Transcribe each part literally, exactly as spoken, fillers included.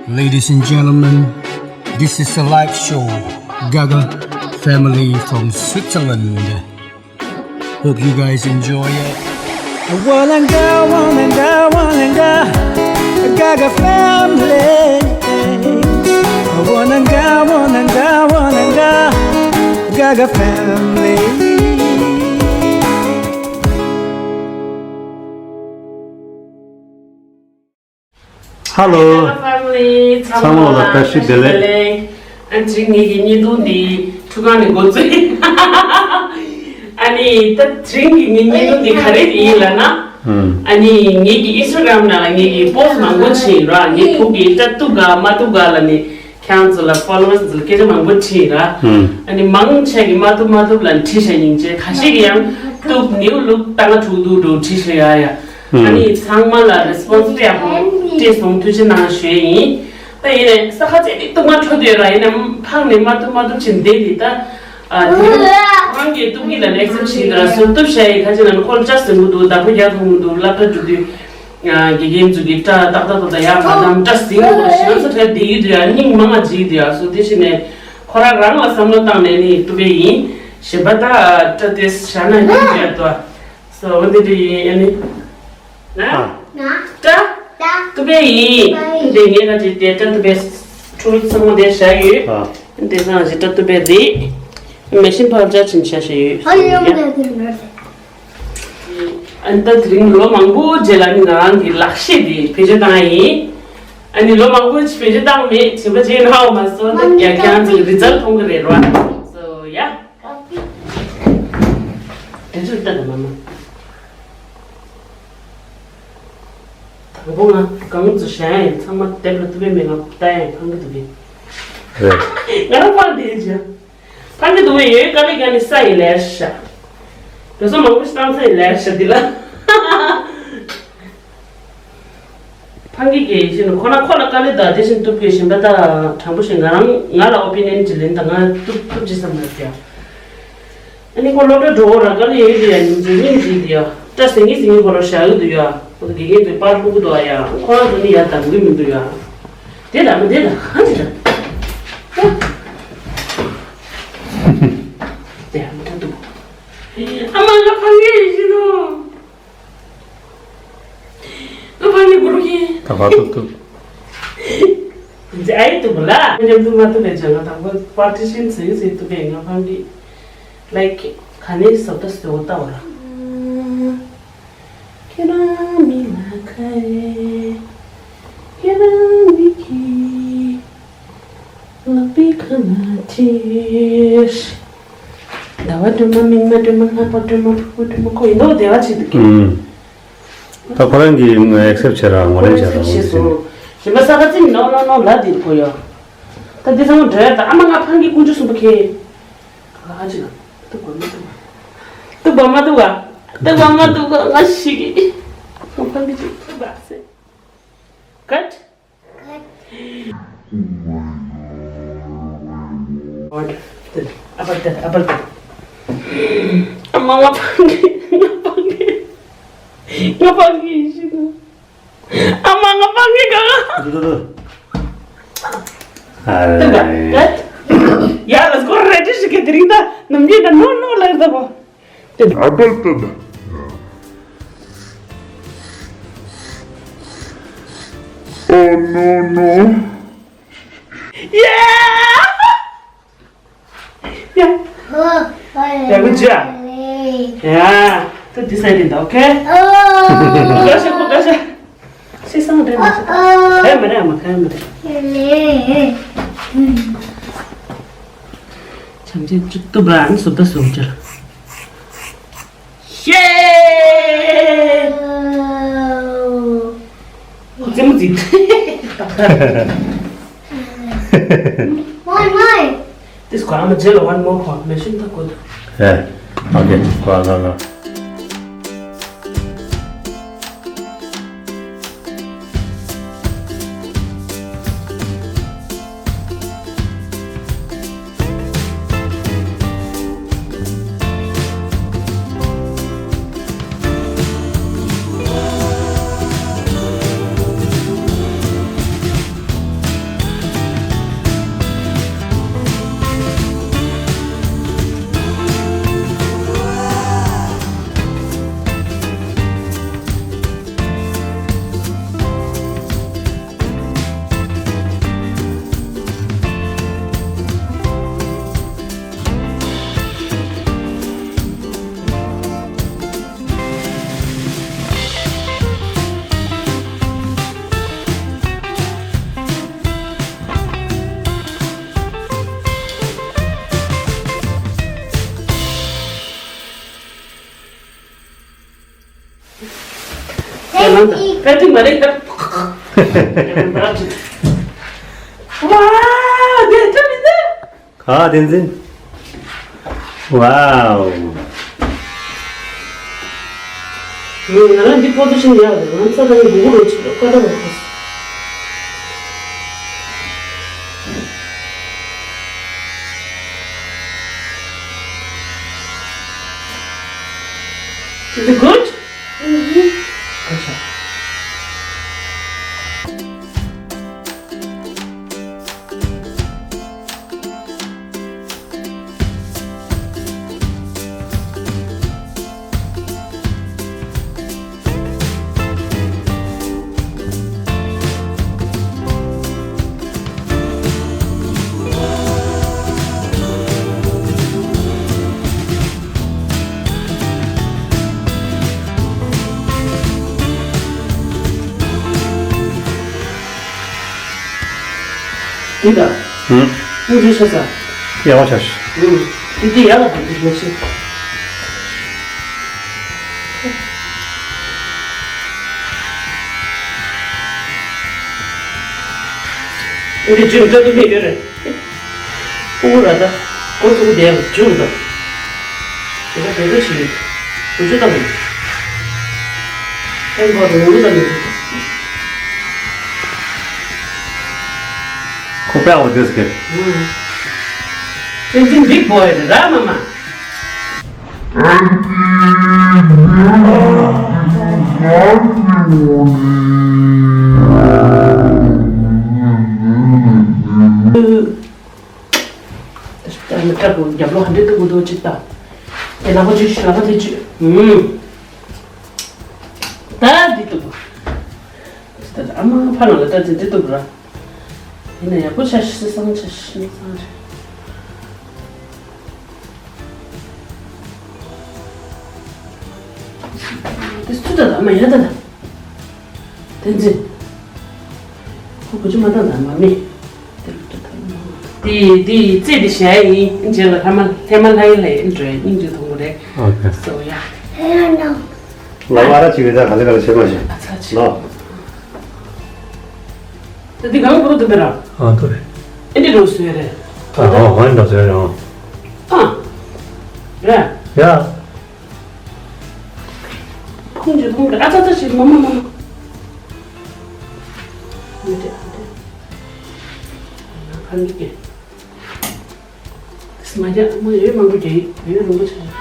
Ladies and gentlemen, this is a live show, Gaga family from Switzerland. Hope you guys enjoy it. Wananga, wananga, wananga, Gaga family. Wananga, wananga, wananga, Gaga family. Hello. Hello family. ཚང་མ་ལ་བཀྲ་ཤིས་བདེ་ལེགས། ཨ་ནི་དེ་རིང་ངེད་ཀྱི་བརྙན་ཐུང་འདི་ཁྲུ་ཁང་ནས་འགོ་བཙུགས། ཨ་ནི་ད་དེ་རིང་གི་ངའི་བརྙན་ཐུང་འདི་ག་རེ་ཡིན་ལབ་ན། ཨ་ནི་ངེད་ཀྱི་ཨིན་སི་ཊ་གྷ་རམ་ནང་ལ་ངེད་ཀྱི་པོ་སི་མང་པོ་བྱས་ཡིན་ར། ངའི་ཕྲུ་གུ་སྐྲ་གཏུབ་ག་མ་གཏུབ་ག་ལབ་ནས་ཁྱེད་རང་ཚོ་ལ་ཕོ་ལོ་ཝར་སི་ཚོ་ལ་སྐད་ཆ་མང་པོ་དྲིས་ཡིན་ར། ཨ་ནི་མང་ཆེ་གིས་མ་གཏུབ་མ་གཏུབ་ལབ་ནས་དྲིས་བཞག་ཡིན་ཅེ། ཁ་ཤས་ཀྱིས་ཡང་གཏུབ། ནིའུ་ལུག་ལྟ་ང་དྲུག་འདུག་འགྲོ་དྲིས་བཞག་ཡ་ཡ། ཨ་ནི་ཚང་མ་ལ་རེ་སི་པོན་སི་ཡག་པོ་སྤྲད་སོང་། ཐུགས་རྗེ་གནང་ཞུ་ཡས་ཡིན། ད་ཡིན་ནའི་ས་ཁ་ཚད་ནི་གཏུབ་མ་འཕྲོ་དུས་ར། ཡིན་ནའི་ཕངས་ནས་མ་གཏུབ་མ་གཏུབ་བྱས་བསྡད་དེ། ད་ཨ་དེ་རིང་ཁོ་རང་གིས་གཏུབ་ཀྱི་ལབ་ནས་ཨེག་སེབ་བྱས་ཡིན་ད་ར། སོ་གཏུབ་བཞག་ཡིན། ཁ་ཅིག་ལ་ནི་ཁོ་ལ་སྐྲ་ཟིང་པོ་འདུག་བདག་པོ་རྒྱག་ཐུབ་མི་འདུག་སློབ་གྲྭ་འགྲོ་དུས་ཨ་དགེ་རྒན་ཚོ་གིས་སྐྲ་ཏག་ཏག་ཏག་ཏག་ཡར་མ་བསྡམས། སྐྲ་ཟིང་པོ་ཞེ་ས་ཁྲ་བསྡད་ཀྱི་འདུག་ཡ། སྙིང་མང་ང་རྗེ་གི་འདུག་ཡ། སོ་དེ་བྱས་ནས་ཁོ་རང་རང་ལ་བསམ་བློ་བཏང་ནས་ནི་གཏུབ་པ་ཡིན། གཞན་པ་ད་སྐྲ་དེ་བཞག་ན་སྙིང་རྗེ་འདུག་ཡ། སོ་འོ་འདི་འདྲ་ཡིན། ཨ་ནི། ན། ཨ། སྐྲ། སྐྲ། གཏུབ་པ་ཡིན། ཨ་ཡིན། འདི་ངས་ཁ་ཅིག་དེ་སྐྲ་གཏུབ་པའི་ཊུལ་ཚང་མ་དེ་བཞག་ཡོད། ཨ། འདི་ཚང་ཞིག་སྐྲ་གཏུབ་པའི་རེད། མེ་ཤིན་ཕར་ཅག་ཕྱིན་བཞག་བཞག་ཡོད། ཨ་ཡོང་ཡ། ལ་དེ་ལ། ཨ་ནི་ད་དེ་རིང་ལོ་མང་པོ་རྗེས་ལ་ནི་ང་རང་གི་ལག་ཤེས་དེ་བེད་སྤྱོད་བཏང་ཡ་ཡིན། ཨ་ནི་ལོ་མང་པོ་བེད་སྤྱོད་བཏང་མེད། བྱས་པ་བྱས་ན་ཧ་གོ་མ་སོང་། ད་ཡ་ཁྱེད་རང་ཚོ་རི་ཛལ་མཐོང་གི་རེད་ར། སོ་ཡ། དེ་ཚོ་ལྟ་དང་མ་མ། དང་པོ་ང་གང་ཚོ་གཞན་ཡང་ཚང་མ་དེབ་ལ་གཏུབ་པའི་མེད། ང་ལྟ་ཡང་ཕངས་ཀྱི་འདུག་གས། རེད། ང་རང་ཕངས་བསྡད་ཀྱི། ཕངས་ཀྱི་འདུག་པས་ཡོད། དཀའ་ལས་རྒྱག་ནས་ས་ཡི་ལས་ཤ། བོད་སོ་མང་པོ་ཞིག་བཏང་ས་ཡི་ལས་ཤ་འདི་ལ། ཕང་གི་གེ་ཡིན་ཞིག་ནི་ཁོ་ན་ཁོ་ལ་དཀའ་ལས་དང་དེ་བཞིན་གཏུབ་དགོས་གཞན་པ་དང་དྲང་པོ་ཞིག་ང་རང་ང་ལ་ཨོ་པི་ནན་གྱི་ལན་དང་ང་གཏུབ་གཏུབ་ཅི་བསམ་མ་ཟེར། ཨ་ནི་ཁོ་སློབ་གྲྭ་འགྲོ་འོ་ར་དཀའ་ལས་ཡོད་དུ་ཡ། ཉིན་རྒྱུན་སྙིང་རྗེ་དུ་ཡ། སྐྲ་ཟིང་ངེ་ཟིང་ངེ་ཁོ་ར་བཞག་ཡོད་དུ་ཡ། ཁོ་ཚོ་དགེ་རྒན་ཚོས་པར་ཕུབ་གི་འདུག་ཨ་ཡ། ཁོ་རང་ཚོ་ནི་ཡ་དང་གི་མི་འདུག་ཡ། དེ་དང་མི་དེ་དང་ཧ་ཅི་དང་། དེ་ཡང་མི་འདུག་ཨ་མ་ང་ཕང་གི་ཡིན་ཞིག་ནོ། ང་ཕང་གི་གུ་རུ་ཁྱེད། ད་བར་དུ་ཐུབ། འདི་ཨའི་ཐུབ་ལ། ཉམས་ཐུབ་མ་ཐུབ་པའི་བྱ་ང་དང་པོ་པར་ཊི་ཤན་ཟེར་ཟེར་ཐུབ་པའི་ང་ཕང་གི། ལའིཀ་ག་ནས་བཟོ་ལྟ་བཟོ་ལྟ་བ་ར། ཁྱེད་རང་མི་ལ་ཁ་རེ། ཁྱེད་རང་མི་གི། ལག་པའི་ཁ་ལ་ཁྲིད། ཟླ་བ་སྒྲོལ་མ། མིག་དམར་སྒྲོལ་མ། ལྷག་པ་སྒྲོལ་མ། ཕུར་བུ་སྒྲོལ་མ། ཁོ་ཡིན་ནོ་བདེ་བ་ཆེད་དུ་སྐྱེས། ཨུམ། ད་ཁོ་རང་གིས་ཨེག་སེབ་བྱེད་ར་ངོ་ལེན་བྱེད་ར་ཨེག་སེབ་བྱེད་སོང་། གཞན་པ་ས་ཁ་ཚིག་ནོ་ནོ་ནོ་ལ་འདིར་གོ་ཡོ། ད་འདི་ཚང་མ་འགྲོ་ཡ། ད་ཨ་མ་ང་ཕང་གི་ཀུན་སྤྱོད་གསུམ་པོ་ཁེ། ག་ཅི་ལ། ཏུ་གོ་མ་ཏུ་ག་ཏུ་གོ་མ་ཏུ་ག་ཏུ་གོ་མ་ཏུ་ག་ང་ཤི་གི། ང་ཕང་གི་ཅིག་ཏུ་ག་སེ། ཀཊ། ཨ་པར་ཏེ། ཨ་པར་ཏེ། ཨ་མ་ང་ཕང་གི། ང་ཕང་གི། ང་ཕང་གི་ཡིན་ཞིག་ཨ་མ་ང་ཕང་གི་ག་ང་། ཨ་ཏེ་ད། ཡ་ལ་སྐོར་རེ་ཏི་ཞིག་གི་དེ་རིང་ད་ནམ་རྒྱུན་ད་ནོ་ནོ་ལ་ད་བོ། ཨ་པར་ཏེ། Oh no no. Yeah! Yeah. Yeah, good job. Yeah. ད་འདི་ས་ཡིན་ད། ཨོ་ཁེ། ཀ་ཤ་ཁོ་ཀ་ཤ། སི་སང་རེད་མ་ཤེས། ཁ་མ་རེད། ཨ་མ་ཁ་མ་རེད། བྱམས་ཆེན་གཅིག་ཏུ་བ་ཨ་ནི་སུབ་ད་སུབ་ཅར། ཤེ། ཁོ་རྩེད་མོ་རྩེ། Why, why? This one, I'm a jello, one more one. Machine the good. Yeah. Okay. Go on, go on, go on. ད་དེ་མ་རེད་ད། ཝའོ། དེ་ཐུབ་མི་འདུག་ག་བསྟན་འཛིན། ཝའོ། ང་རང་འདི་ཕོ་ཏོ་ཤིན་ཡག་རེད། ང་ཚ་ད་ནི་སྒུག་རོགས་བྱེད་རོགས་ཀ་ད་རོགས། Is it good? Mm-hmm. Good job. འདི་དང་། ཧུམ། སྙིང་རྗེ་ཆེ་ས། ཡག་པོ་ཆགས་ཤག་ཧུམ། འདི་འདི་ཡག་ལ་འདི་འདི་ལོ་ཤི། འདི་ཇུས་འདྲ་འདི་མེད་ཡོད་རེད། ཨོ་ར་ད། ཨོ་ཙུ་དེ་ཡང་བཅུག་དང་། དེ་ལ་དེ་འདྲ་ཞིག་རེད། དུ་ཅུ་དང་། ཨེ་མ་རུ་རུ་དང་། ཁོ་པའོ་དེ་སྐད། ཨེ་ཙི་འགྲིག་པོ་ཡོད་ར་མ་མ། ད་ནི་སྐྲ་གོ་རྒྱབ་ལོགས་ཧ་འདྲེ་ཏུ་གུ་དོ་ཅིག་ད། དེ་ལག་པ་ཅིག་ལག་པ་དེ་ཅིག་ད་འདི་ཏུ་གུ། ད་ཨ་མ་ཕ་ན་ལ་ད་འདི་འདི་ཏུ་གུ་ར། ཡིན་ན་ཡག་པོ་ཆ་ཤི་སང་ཆ་ཤི་སང་རེད། དེ་སུ་ད་ད་མ་ཡ་ད་ད། བསྟན་འཛིན། ཁོ་བུ་ཆུ་མ་ད་ད་མ་མི། དེ་དེ་རྩེ་དེ་བྱ་ཡིན་རྗེས་ལ་ལྷ་མ་ལྷ་མ་ལྷ་ཡིན་ལ་ཡིན་འགྲོ་སྙིང་རྗེ་མཐོང་གི་རེད། ཨོ་ཁེ། སོ་ཡ། ལ་མ་ར་ཅིག་རེད་ད་ག་ལེ་ག་ལེ་བྱེད་མ་བྱེད། ཨ་ཚ་ཆེ། ལོ། ད་འདི་གང་གོ་འདུག་པས་ར། ཨ་འདུག་རེད། ཨེ་འདི་རུ་སོས་རེད། ཨ་ཨ་ཧོན་འདྲ་སོས་རེད་ཨ། ཨ། རེད། ཡ། ཕུང་གཅིག་ཕུང་རེད་ཨ་ཚ་ཚ་ཞིག་མ་མ་མ་མ། མི་དེ་ཨ་དེ། ཁ་མི་སྐྱེ། སི་མ་རྒྱ་མ་ཡོད་མང་པོ་རྒྱ་ཡོད་རུང་པོ་ཆགས།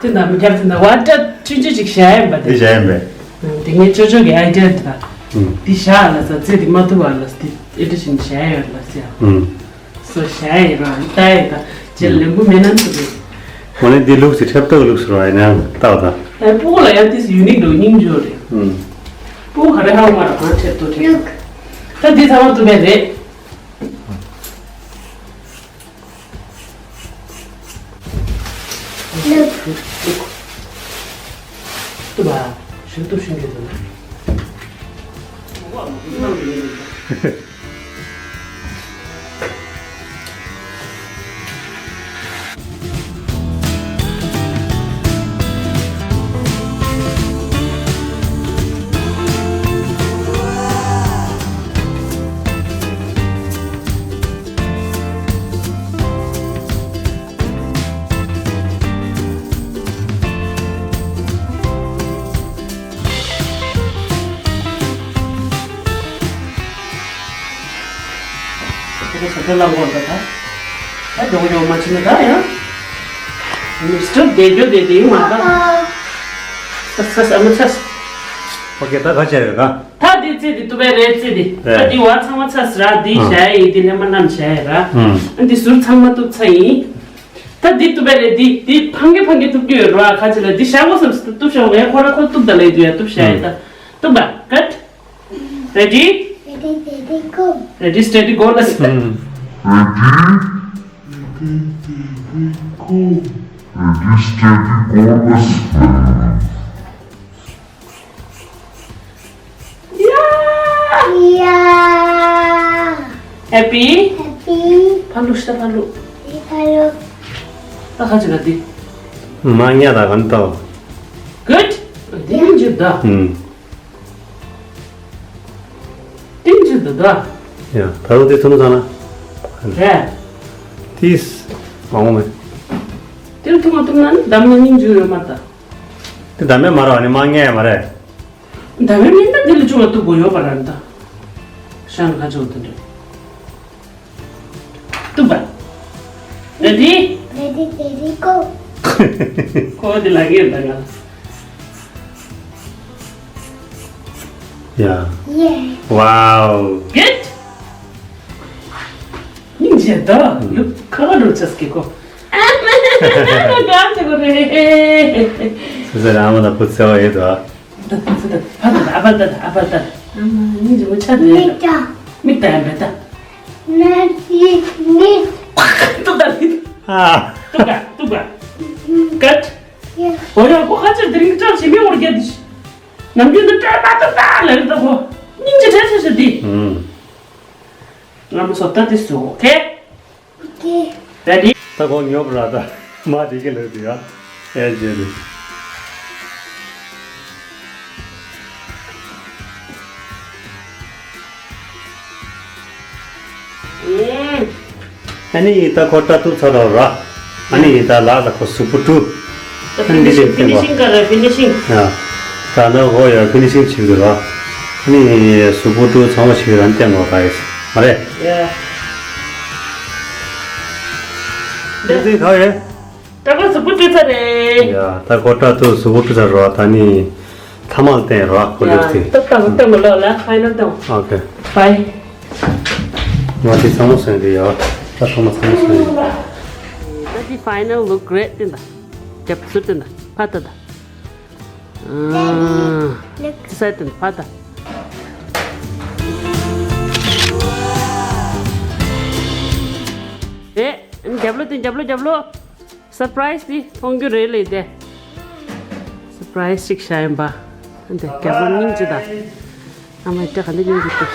དེ་འདྲ་མི་རྒྱ་དེ་འདྲ་བ་ཏྲ་ཆུང་ཆུང་ཅིག་བྱ་ཡིན་པ་དེ། དེ་བྱ་ཡིན་པས། དེ་ངའི་ཅོ་ཅོ་གི་ཨའི་ཌི་ཡ་དེ་དང་། དེ་བྱ་ལ་ས་རྩེ་དེ་མ་ཐུབ་པ་ལ་དེ་ཨེ་ཏྲ་ཞིག་བྱ་ཡོད་ལ་ཟེར། སོ་བྱ་ཡིན་རང་ལྟ་ཡིན་དང་ཅེ་ལེན་པོ་མེད་ན་ཐུབ་རེད། འོ་ནས་འདི་ལུགས་སུ་ཁྲེབ་ཏོག་ལུགས་སུ་རོ་ཡིན་ན་ལྟ་བ་དང་། ཨ་སྤུ་གུ་ལ་ཡང་ཏིས་ཡུ་ནིག་འགྲོ་སྙིང་རྗེ་རེད། སྤུ་གུ་ག་རེ་ཧ་གོ་མ་ར་གང་ཁྲེབ་ཏོག་ཁྲེབ་ཏོག་ད་འདི་ཚང་མ་ཐུབ་པས་རེད། ལུག་ལུག་ཏུ་བ། ཞུ་ཏུ་ཞུ་གི་འདུག་ཁོ་ཚོ་ལ་འགོར་འདུག་ད། ད་མགྱོགས་མགྱོགས་མ་ཕྱིན་ན་ད་ཡང་། མི་སི་ཊར་བསྡད་རྒྱུ་བསྡད་དེ་ཡོང་མ་ད། ཚ་ཚ་ཨ་མ་ཚ། ཨོ་ཁེ་ད་ག་བྱས་རེད་ག་ད་འདི་རྩེ་འདི་ཏུ་བས་རེད་རྩེ་འདི། རེད། ད་འདི་བ་ཚང་མ་ཚ་ཟེར་ར་འདི་ཨ། བྱ་ཡི་འདི་ལེ་མ་ནམ་བྱ་ཡི་ར། ཨ་འདི་ཟུར་ཚང་མ་གཏུབ་ཚ་ཡིན། ད་འདི་གཏུབ་པ་རེད་འདི་འདི་ཕང་གི་ཕང་གི་གཏུབ་རྒྱུ་ཡོད་ར་ཁ་ཅིག་ལ་འདི་བྱ་བོ་སམ་སི་གཏུབ་བྱ་བོ་ངས་ཁོ་ར་ཁོ་གཏུབ་ད་ལ་ཡི་དུ་ཡ་གཏུབ་བྱ་ཡི་ད། གཏུབ་པ་ཀཊ། Ready? Ready, steady, go. Ready, steady, go. Let's. Ready, steady, go. Ready, steady, go. Let's. Yeah. Yeah. Happy? Happy. ཕ་ལུ་ཤ་ཕ་ལུ། ཕ་ལུ། ད་ཁ་ཅིག་ལ་འདི། མ་ཉལ་ད་ག་ནི་ད། Good. འདི་མི་འཇུ་ད། ཨུམ། ད། ཡ། ད་རུང་དེ་ཐུམ་ཚང་ན། རེད། ཏིས། མ་འོང་མེད། དེ་ཐུམ་མ་ཐུམ་ན་ནི་འདམ་ན་སྙིང་རྗེ་ཡོད་མ་ད། དེ་འདམ་མེད་མ་ར་ནི་མ་ངེས་མ་རེད། འདམ་མེད་མིན་ད་དེ་ལ་ཅུང་བ་ཐུག་དགོས་ཡོད་པ་ར་ད། ཤང་ཁ་ཅོ་དེ་འདྲ། ཐུག་པ། Ready? Ready, ready, go. ཁོ་དེ་ལ་ངེས་ད་ང་། ཡ། Yeah. Wow. Good. སྙིང་རྗེ་ད། ལུག་ཁ་ཁ་འགྲོ་ཆས་ཀྱི་ཁོ། ང་དགའ་ཆེ་གོ་རེད། སོ་སོ་རང་མ་ན་བུ་བརྩེ་བ་ཡོད་དོ། ད་ད་ད་ད་ཕ་ད་ད་ཨ་ཕ་ད་ད་ཨ་ཕ་ད། ཨ་མ་སྙིང་རྗེ་མོ་ཆ་ད་ཡོད་ད། མིག་ད་ཡ་མེད་ད། ན་ཡི་མིག་ཏུ་ད་མིག་ཨ། ཏུ་ག་ཏུ་ག་ཀཊ། ཡ། འོ་ཡ་ཁོ་ཁ་ཆེར་དེ་རིང་སྐྲག་བྱེད་མི་འོར་རྒྱ་དི་ཤི། ནམ་རྒྱུན་དུ་སྐྲག་མ་ཏུ་ད་ལ་རི་ད་ཁོ། སྙིང་རྗེ་དྲན་ཤེས་ཤེས་དི། ཨུམ། ང་མོ་སོ་ད་དི་སུ་ཨོ་ཁེ། ཨོ་ཁེ། རེ་ཌི། ད་ཁོ་ཉོབ་ར་ད། མ་དེ་གི་ལོས་དུ་ཡ། ཨེ་ཇེ་དུ། ཨུམ། ཨ་ནི་ད་ཁོ་སྐྲ་གཏུབ་ཚར་ར་ར། ཨ་ནི་ད་ལ་ད་ཁོ་གཟུགས་པོ་བཀྲུ། ད་ཨ་ནི་འདི་ཕི་ནི་ཤིང་ཕི་ནི་ཤིང་ག་རེ་ཕི་ནི་ཤིང་། ཡ། ད་ནི་ཁོ་ཡ་ཕི་ནི་ཤིང་བྱེད་དུ་ར། ཨ་ནི་གཟུགས་པོ་བཀྲུ་ཚང་མ་བྱེད་ར་ནི་བསྟན་རོགས་ག་ཡེ་མ་རེད། ཡ། འདི་ཚིག་ག་རེད། ད་ཁོ་གཟུགས་པོ་བཀྲུས་ཚར་རེད། ཡ། ད་ཁོ་སྐྲ་གཏུབ་གཟུགས་པོ་བཀྲུས་ཚར་རོ། ད་ནི་ཐ་མག་བསྟན་རོ། ཁོ་ལུགས་དེ། ད་ད་ད་མ་ལོ་ལ་ཕའི་ནལ་དང་། ཨོ་ཁེ། བའི། ང་དེ་ཚང་མ་སོན་རེད་ཡ། ད་ཚང་མ་ཚང་མ་སོན་རེད། ད་དེ་ཕའི་ནལ་ལུག་རེད་དེ་འདྲ། རྒྱབ་ཚུར་དེ་འདྲ་ཕ་ད་ད། ཨ། ལུག་ས་དེ་འདྲ་ཕ་ད། རེད། རྒྱབ་ལོ་དེ་རྒྱབ་ལོ་རྒྱབ་ལོ། སར་པ་རའི་སི་དེ་མཐོང་རྒྱུ་རེད་ལེ་དེ། སར་པ་རའི་སི་ཅིག་བཞག་ཡིན་པ། འདི་རྒྱབ་ལོ་སྙིང་རྗེ་ད། ཨ་མ་ཡི་སྐྲ་ག་འདི་སྙིང་རྗེ་ཏོ།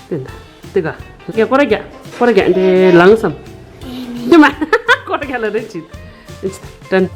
དེ་འདྲ། དེ་ག་ཡ་ཀོ་ར་རྒྱ། ཀོ་ར་རྒྱ་འདི་ལངས་སམ། དེ་མ། ཀོ་ར་རྒྱ་ལ་རེད་ཅི། དྲན།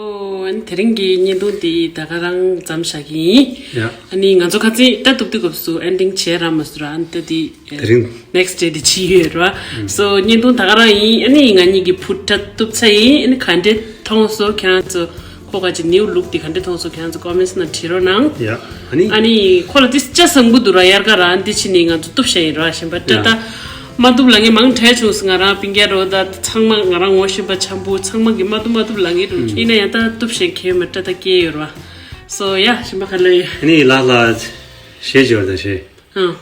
ཨོ། ཨ་ནི་དེ་རིང་གི་བརྙན་ཐུང་འདི་ད་ག་རང་མཚམས་བཞག་གི་ཡིན། ཡ། ཨ་ནི་ང་ཚོ་ཁ་ཚིག་ད་གཏུབ་དུས་སྐབས་སུ་ཨེན་ཌིང་བྱས་ར་མ་སུ་ར། ཨ་ནི་ད་འདི་དེ་རིང་ནེག་སི་ཌེ་འདི་བྱས་ཡོད་ར། སོ་བརྙན་ཐུང་ད་ག་རང་ཡིན། ཨ་ནི་ང་གཉིས་ཀྱི་བུ་སྐྲ་གཏུབ་ཚར་ཡིན། ཨ་ནི་ག་འདྲས་མཐོང་སོང་ཁྱེད་རང་ཚོ། ཁོ་ག་ཅི་ནིའུ་ལུག་འདི་ག་འདྲས་མཐོང་སོང་ཁྱེད་རང་ཚོ་ཀོ་མེན་ཊི་ནང་བྲིས་རོགས་གནང་། ཡ། ཨ་ནི། ཨ་ནི་ཁོ་ལ་ཏིས་ཅ་བཟང་པོ་འདུག་ར། དབྱར་ཁ་ར་འདི་ཕྱི་ནས་ང་ཚོ་གཏུབ་བཞག་ཡིན་ར། ཞིམ་པ་སྐྲ་ཡ། ད་མ་གཏུབ་ལ་ངས་མང་དྲགས་བྱུང་སོང་། ང་རང་པིང་རྒྱ་རོ་ད་ཚང་མ་ང་རང་ངོ་ཤེས་པ་འཆམ་པོ་ཚང་མ་གི་མ་གཏུབ་མ་གཏུབ་ལ་ངས་འགྲོ་ཆུ་ཡིན་ན་ཡང་ད་གཏུབ་བཞག་གི་ཡོད་མ་སྐྲ་ད་སྐྱེས་ཡོད་ར། སོ་ཡ་ཞིམ་པ་ཁ་ལོ་ཡ། ཨ་ནི་ལགས་ལགས་ཞེས་བརྗོད་ད་ཞེས། ཨང་།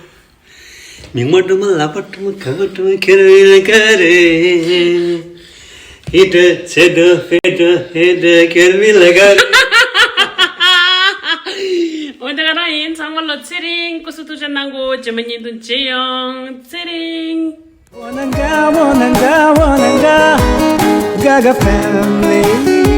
མིག་མ་སྒྲོན་མ་ལག་པ་སྒྲོན་མ་ག་ག་སྒྲོན་མ་ཁེར་བི་ལ་ག་རེ། ཧི་ཏྲ་ཚེ་སྒྲོན་ཧི་ཏྲ་ཧི་ཏྲ་ཁེར་བི་ལ་ག་རེ། འོ་ད་ག་རང་ཡིན། ཚང་མ་ལོ་ཚེ་རིང་། སྐུ་གཟུགས་ཐུགས་ཅག་གནང་གོ་རྗེས་མ་བརྙན་ཐུང་མཇལ་ཡོང་། ཚེ་རིང་། Wananga, wananga, wananga, Gaga family.